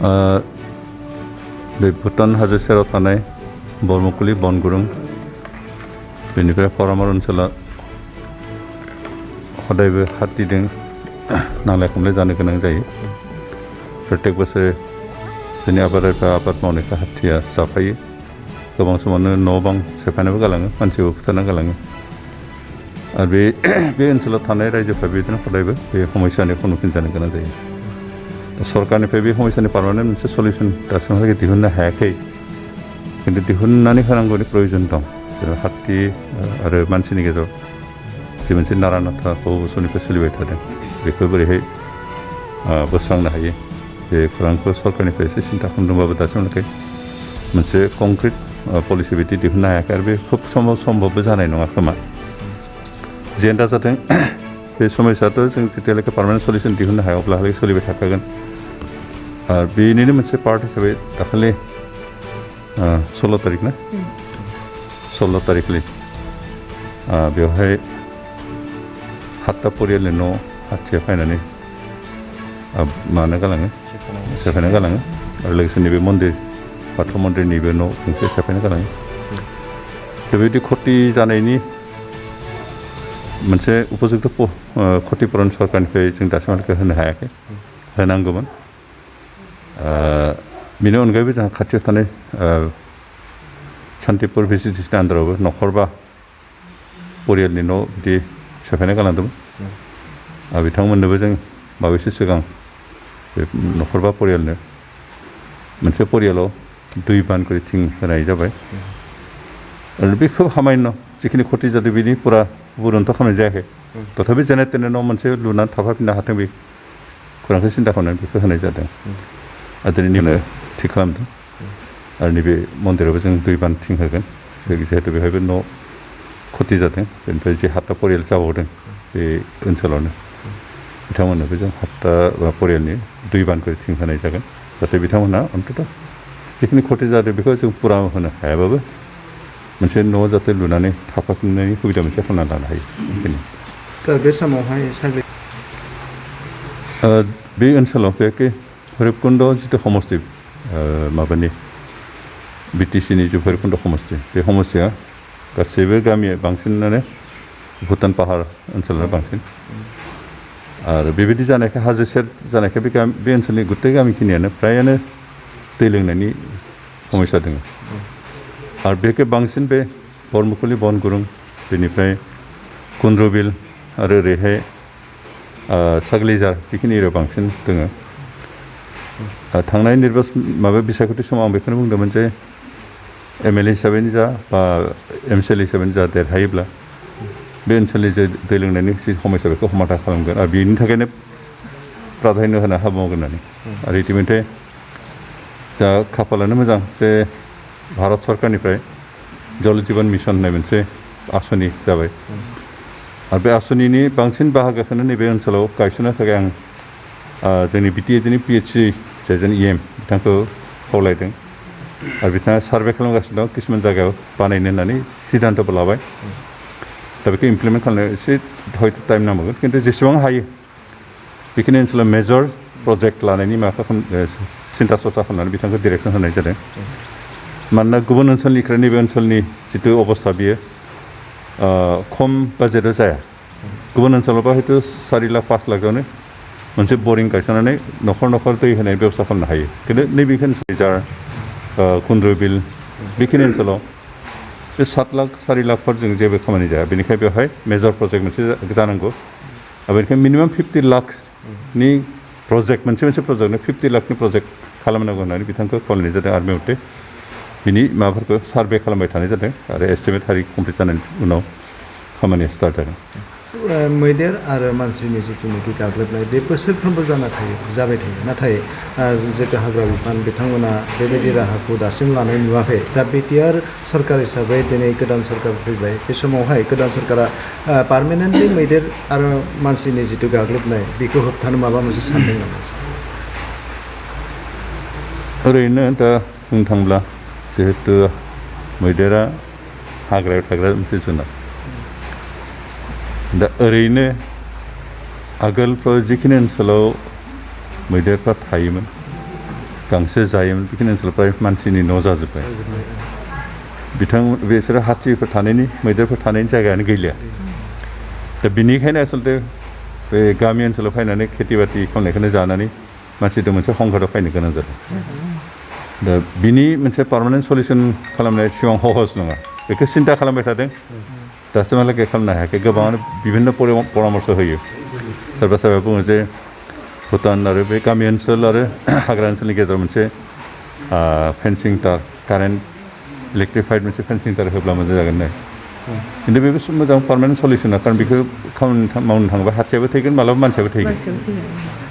बे भुटान हाजो सेराव थानाय बरमकुलि बनगुरुं बेनिफ्राय फरामर ओनसोला हदायबो हाथिजों नांलाय खमलाय जानो गोनां जायो। प्रत्येक बोसोर जोंनि आबादारिफ्रा आबाद मावनायखौ हाथिया जाफायो। गोबां समावनो न' बां सेफायनोबो गालाङो, मानसिबो बुथारना गालाङो। आरो बे ओनसोलाव थानाय रायजोफ्रा बिदिनो हदायबो बे समस्यानि सम्मुखीन जानो गोनां जायो। सरकारनिफ्राय बे समस्यानि पारमानेन्ट मोनसे सलिउसन दासिमहालागै दिहुननो हायाखै, खिन्थु दिहुननानै होनांगौनि प्रयजन दं। जेराव हाथि आरो मानसिनि गेजेराव जि मोनसे नारा नाथा बहु बोसोरनिफ्राय सोलिबाय थादों, बेखौ बोरैहाय बोस्रांनो हायो बे खौरांखौ सरकारनिफ्राय एसे सिन्था खालामदोंबाबो दासिमहालागै मोनसे कंक्रिट पलिसि बिदि दिहुननो हायाखै आरो बे खुब सम्भबबो जानाय नङा खोमा। जियानो दा जाथों बे समस्याथ' जों जेतियालागै पारमानेन्ट सलिउसन दिहुननो हाया अब्लाहालागै सोलिबाय थाखागोन। आरो बेनिनो मोनसे पार्ट हिसाबै दाखालि 16 तारिख ना 16 तारिखखालि बेवहाय 7टा परियालनि न' हाथिया फैनानै मानो गालाङो सेफायना गालाङो आरो लोगोसे नैबे मन्दिर बाथौ मन्दिरनिबो न' गंसे सेफायना गालाङो। बेबायदि क्षति जानायनि मोनसे उपजुक्त क्षतिपुरन सरकारनिफ्राय जों दासिमहालागै होनो हायाखै, होनांगौमोन। बेनि अनगायैबो जोंहा खाथियाव थानाय सान्तिपुर भिसिडिसिनि आन्दारावबो न'खरबा परियालनि न' बिदि सेफायना गालांदोंमोन। बिथांमोननोबो जों बावैसो सिगां बे न'खरबा परियालनो मोनसे परियालाव 2 बान करि थिं होनाय जाबाय। आरो बे खोब सामान्य जिखिनि क्षति जादों बिनि पुरा बुरन्थ खालामनाय जायाखै, तथापि जेने तेने न' मोनसे लुनानै थाफाफिननो हाथों बे खौरांखौ सिन्था खालामनानै बेखौ होनाय जादों। आरो दिनै निउनो थिग खालामदों आरो नैबे मन्दिरावबो जों 2 बान थिं होगोन, जिहेतु बेवहायबो न' क्षति जादों। बेनिफ्राय जे 7टा परियाल जाबावदों बे ओनसोलावनो बिथांमोननोबो जों 7टा परियालनि 2 बान करि थिं होनाय जागोन, जाहाथे बिथांमोनहा अन्तत जिखिनि क्षति जादों बेखौ जों पुरा होनो हायाबाबो मोनसे न' जाहाथे लुनानै थाफाफिननायनि सुबिदा मोनसे खालामना लानो हायो। बे समावहाय बे ओनसोलाव बेखि भैरबकुन्द जिथु समस्ति माबानि बिटिसिनि जे भैरबकुन्द समस्ति, बे समस्तिया गासैबो गामिया बांसिनानो भुटान पाहार ओनसोलाव बांसिन। आरो बेबायदि जानायखाय हाजो सेर जानायखाय बे ओनसोलनि गुथाय गामिखिनियानो फ्रायानो दै लोंनायनि समस्या दङ। आरो बेखौ बांसिन बे बरमकुलि बनगुरुं बेनिफ्राय कुन्द्रबिल आरो ओरैहाय सागलिजार बेखिनि एरियायाव बांसिन दङ। थांनाय बिसायख'थि समाव आं बेखौनो बुंदोंमोन जे MLA हिसाबैनो जा बा MCL हिसाबैनो जा देरहायोब्ला बे ओनसोलनि जे दै लोंनायनि जि समस्या बेखौ समाधान खालामगोन आरो बेनि थाखायनो प्राधान्य होनो हाबा मावगोन होननानै। आरो इतिमধ্যे दा खाफालानो मोजां जे भारत सरकारनिफ्राय जल जीवन मिशन होननाय मोनसे आसनि जाबाय आरो बे आसनिनि बांसिन बाहागोखौनो नैबे ओनसोलाव गायसननो थाखाय आं जोंनि BTADनि PHC जायजों EM बिथांखौ खावलायदों आरो बिथाङा सार्भे खालामगासिनो दं, किसुमान जायगायाव बानायनो होननानै सिद्धान्तबो लाबाय। दा बेखौ इमप्लिमेन्ट खालामनो एसे हयथ' टाइम नांबावगोन, खिन्थु जेसेबां हायो बेखिनि ओनसोलाव मेजर प्रजेक्ट लानायनि माबाखौ सिन्था सरसा खालामनानै बिथांखौ डिरेक्सन होनाय जादों। मानोना गुबुन ओनसोलनिख्रुइ नैबे ओनसोलनि जिथु अबस्था बियो खम बाजेटाव जाया। गुबुन ओनसोलावबा हयथ' 4 लाख 5 लाखआवनो मोनसे बरिं गायसननानै न'खर न'खर दै होनाय बेबस्था खालामनो हायो, खिन्थु नैबेखौ जार कुन्द्रबिल बेखिनि ओनसोलाव बे 7 लाख 4 लाखफोरजों जेबो खामानि जाया। बेनिखायनो बेवहाय मेजर प्रजेक्ट मोनसे जानांगौ आरो बेनिखायनो मिनिमाम 50 लाखनि प्रजेक्ट मोनसे प्रजेक्टनो 50 लाखनि प्रजेक्ट खालामनांगौ होननानै बिथांखौ खावलायनाय जादों। आर्मि मथे बिनि माबाफोरखौ सार्भे खालामबाय थानाय जादों आरो एस्टिमेट थारिख कमप्लिट जानायनि उनाव खामानिया स्टार्ट जागोन। मैदेर आरो मानसिनि जिथुनाखि गाग्लोबनाय बे बोसोरफ्रोमबो जाबाय थायो, नाथाय जितु हाग्रा बिफान बिथांमोना बेबायदि राहाखौ दासिम लानाय नुवाखै। दा BTR सरकार हिसाबै दिनै गोदान सरकार फैबाय, बे समावहाय गोदान सरकारा पार्मानेन्टलि मैदेर आरो मानसिनि जितु गाग्लोबनाय बेखौ होबथानो माबा मोनसे सानदों नामा? ओरैनो दा बुंनो थांब्ला जिहेतु मैदेरा हाग्रायाव थाग्रा मोनसे जुनार, दा ओरैनो आगोलफ्राव जिखिनि ओनसोलाव मैदेरफ्रा थायोमोन गांसो जायोमोन बेखिनि ओनसोलाव फ्राय मानसिनि न' जाजोब्बाय बिसोरो हाथिफोर थानायनि मैदेरफोर थानायनि जायगायानो गैलिया दा बिनिखायनो आसलते बे गामि ओनसोलाव फैनानै खेथि बाथि खालामनायखौनो जानानै मानसिजों मोनसे संकटआव फैनो गोनां जादों दा बिनि मोनसे पार्मानेन्ट सलिउसन खालामनाया एसेबां सहज नङा बेखौ सिन्था खालामबाय थादों दासिमहालागै खालामनो हायाखै गोबाङानो बिभिन्न परामर्श होयो सोरबा सोरबा बुङो जे भुटान आरो बे गामि ओनसोल आरो हाग्रा ओनसोलनि गेजेराव मोनसे फेन्सिं तार कारेन्ट इलेक्ट्रिफाइड मोनसे फेन्सिं तार होब्ला मोजां जागोन नो खिन्थु बेबो मोजां पार्मानेन्ट सलिउसना खारन बेखौ मावनो थाङोबा हाथियाबो थैगोन मालाबा मानसियाबो थैगोन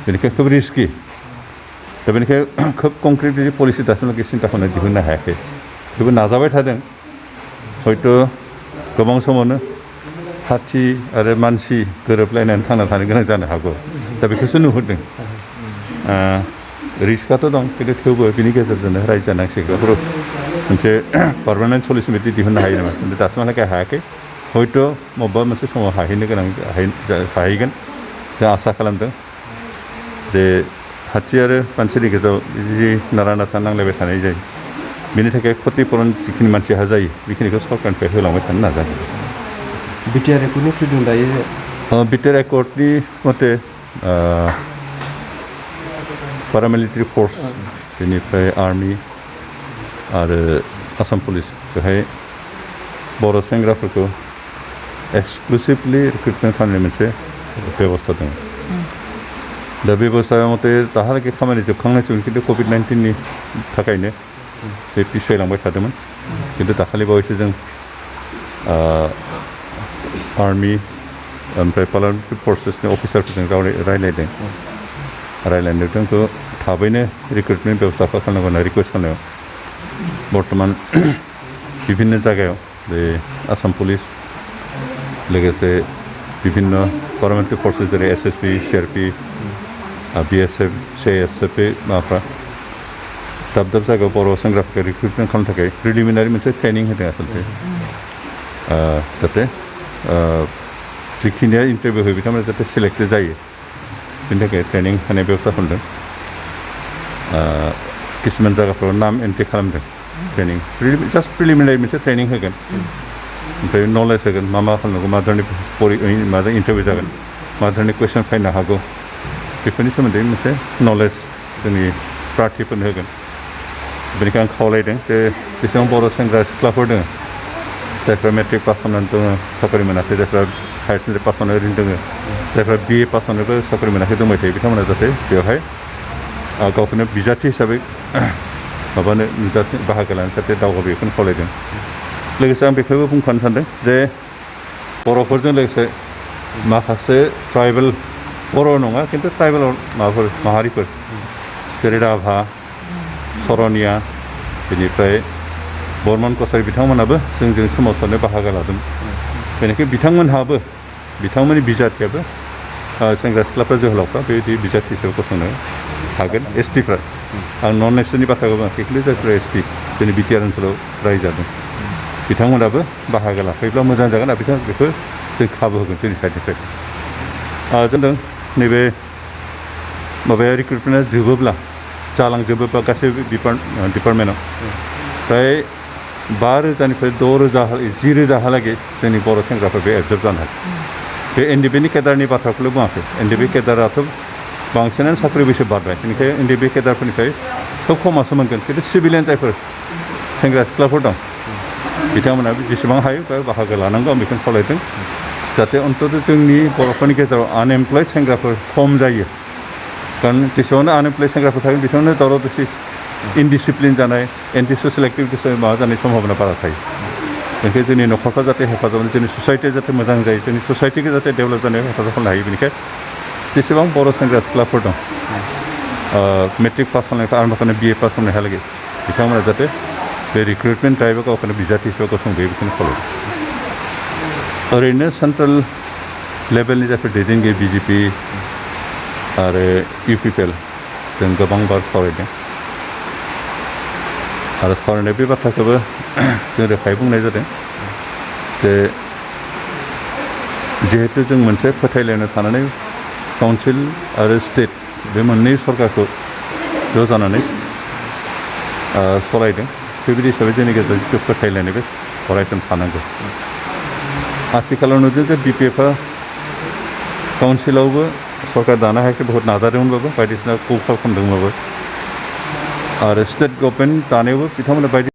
बेनिखायनो खोब रिस्कि दा बेनिखायनो खोब कंक्रिट बिदि पलिसि दासिमहालागै सिन्था खालामनानै दिहुननो हायाखै थेवबो नाजाबाय थादों हयथ' गोबां समावनो हाथि आरो मानसि गोरोबलायनानै थांना थानो गोनां जानो हागौ दा बेखौसो नुहुरदों रिस्कआथ' दं खिन्थु थेवबो बिनि गेजेरजोंनो रायजो जानांसिगौ मोनसे पार्मानेन्ट सलिउसन बिदि दिहुननो हायो नामा खिन्थु दासिमहालागै हायाखै हयथ' बबेबा मोनसे समाव हाहैगोन जों आसा खालामदों जे हाथि आरो मानसिनि गेजेराव जि नारा नाथा नांलायबाय थानाय जायो बेनि थाखाय क्षतिपुरन जिखिनि मानसिहा जायो बेखिनिखौ सरकारनिफ्राय होलांबाय थानो नाजागोन बिटिआर एकर्डनि थ्रुजों दायो बिटिआर एकर्डनि मथे पारामिलिटारि फर्स बेनिफ्राय आर्मि आरो आसाम पुलिस बेहाय बर' सेंग्राफोरखौ एक्सक्लुसिभलि रिक्रुटमेन्ट खालामनाय मोनसे बेबस्था दङ दा बेबस्था मथे दाहालागै खामानि जोबखांनायसिम खिन्थु कभिड-19नि थाखायनो बे पिछायलांबाय थादोंमोन खिन्थु दाखालि बावैसो जों आर्मि ओमफ्राय पारामिलिटारि फर्सेसनि अफिसारफोरजों रायलायनायाव जोंखौ थाबैनो रिक्रुटमेन्ट बेबस्था खालामनांगौ होनना रिकुवेस्ट खालामनायाव बर्थमान बिभिन्न जायगायाव बे आसाम पुलिस लोगोसे बिभिन्न पारामिलिटारि फर्सेस जेरै एसएसबि सिआरपि बिएसएफ सिआइएसएफ बे माबाफ्रा दाब दाब जायगायाव बर' सेंग्राफोरखौ रिक्रुटमेन्ट खालामनो थाखाय प्रिलिमिनारि मोनसे ट्रेनिं होदों आसलते जाहाथे जिखिनिया इन्टारभिउ होयो बिथांमोना जाहाथे सिलेक्टेड जायो बेनि थाखाय ट्रेनिं होनाय बेबस्था खालामदों किसुमान जायगाफ्राव नाम एन्ट्रि खालामदों ट्रेनिं जास्ट प्रिलिमिनारि मोनसे ट्रेनिं होगोन ओमफ्राय नलेज होगोन मा खालामनांगौ मा धरननि माजों इन्टारभिउ जागोन मा धरननि कुइसन फैनो हागौ बेफोरनि सोमोन्दै मोनसे नलेज जोंनि प्रार्थीफोरनो होगोन बेनिखायनो आं खावलायदों जे जेसेबां बर' सेंग्रा सिख्लाफोर दङ जायफ्रा मेट्रिक पास खालामनानै दङ साख्रि मोनाखै जायफ्रा हायार सेकेन्डारि पास खालामनानै ओरैनो दङ जायफ्रा बिए पास खालामनानैबो साख्रि मोनाखै दंबाय थायो बिथांमोना जाहाथे बेवहाय गावखौनो बिजाथि हिसाबै माबानो बाहागो लानो जाहाथे दावगाबो बेखौनो खावलायदों लोगोसे आं बेखौबो बुंफानो सानदों जे बर'फोरजों लोगोसे माखासे ट्राइबेल बर' नङा खिन्थु ट्राइबेल माबाफोर माहारिफोर जेरै राभा सरनिया बेनिफ्राय बर्मन कसारि बिथांमोनाबो जोंजों सोमावसारनो बाहागो लादों बेनिखायनो बिथांमोननि बिजाथियाबो सेंग्रा सिख्लाफ्रा जोहोलावफ्रा बेबायदि बिजाथि हिसाबै गसंनो हागोन एसटिफ्रा आं नन एसटिनि बाथ्राखौ बुङाखै खिन्थु जायफ्रा एसटि जोंनि बिटिआर ओनसोलाव रायजो जादों बिथांमोनाबो बाहागो लाफैब्ला मोजां जागोन आरो बेखौ जों खाबु होगोन जोंनि साइडनिफ्राय जों नैबे माबाया रिक्रुटमेन्टआ जोबोब्ला जालांजोबोब्ला गासैबो डिपार्टमेन्टआव फ्राय 5,000निफ्राय 6,000 10,000हालागै जोंनि बर' सेंग्राफोर बे एबजर्ब जानो हागोन बे एनडिबिनि केडारनि बाथ्राखौल' बुङाखै एनडिबि केडाराथ' बांसिनानो साख्रि बैसो बारबाय बेनिखायनो एनडिबि केडारफोरनिफ्राय खोब खमासो मोनगोन खिन्थु सिभिलियान जायफोर सेंग्रा सिख्लाफोर दं बिथांमोना जेसेबां हायो बाहागो लानांगौ आं बेखौनो खावलायदों जाहाथे अन्तत जोंनि बर'फोरनि गेजेराव आनएमप्लयड सेंग्राफोर खम जायो कारण जेसेबांनो आनएमप्लयड सेंग्राफोर थागोन बेसेबांनो दावराव दावसि इनडिसिप्लिन जानाय एन्टि ससियेल एक्टिभिटिस माबा जानाय सम्भाबना बारा थायो बेनिखायनो जोंनि न'खरफ्रा जाहाथे हेफाजाब मोनो जोंनि ससाइटिया जाहाथे मोजां जायो जोंनि ससाइटिखौ जाहाथे डेभेलप जानायाव हेफाजाब खालामनो हायो बेनिखायनो जेसेबां बर' सेंग्रा सिख्लाफोर दं मेट्रिक पास खालामनायनिफ्राय आरम्भ खालामनाय बिए पास खालामनायहालागै बिथांमोना जाहाथे बे रिक्रुटमेन्ट ड्राइभआव गावखौनो बिजाथि हिसाबै गसंबोयो बेखौनो खावलायो ओरैनो सेन्ट्रेल लेभेलनि जायफोर दैदेनगिरि बिजेपि आरो इउपिपिएल जों गोबां बार सावरायदों आरो सावरायनाय बे बाथ्राखौबो जों रोखायै बुंनाय जादों जे जिहेतु जों मोनसे फोथायलायना थानानै काउन्सिल आरो स्टेट बे मोननै सरकारखौ ज' जानानै सालायदों बेबायदि हिसाबै जोंनि गेजेराव जिथु फोथायलायनाय बे अरायसम थानांगौ आथिखालाव नुदों जे BPF-आ काउन्सिलावबो सरकार दानो हायाखै बहुत नाजादोंमोनबाबो बायदिसिना कौशल खालामदोंबाबो आरो स्टेट गभर्नमेन्ट दानायावबो बिथांमोना बायदि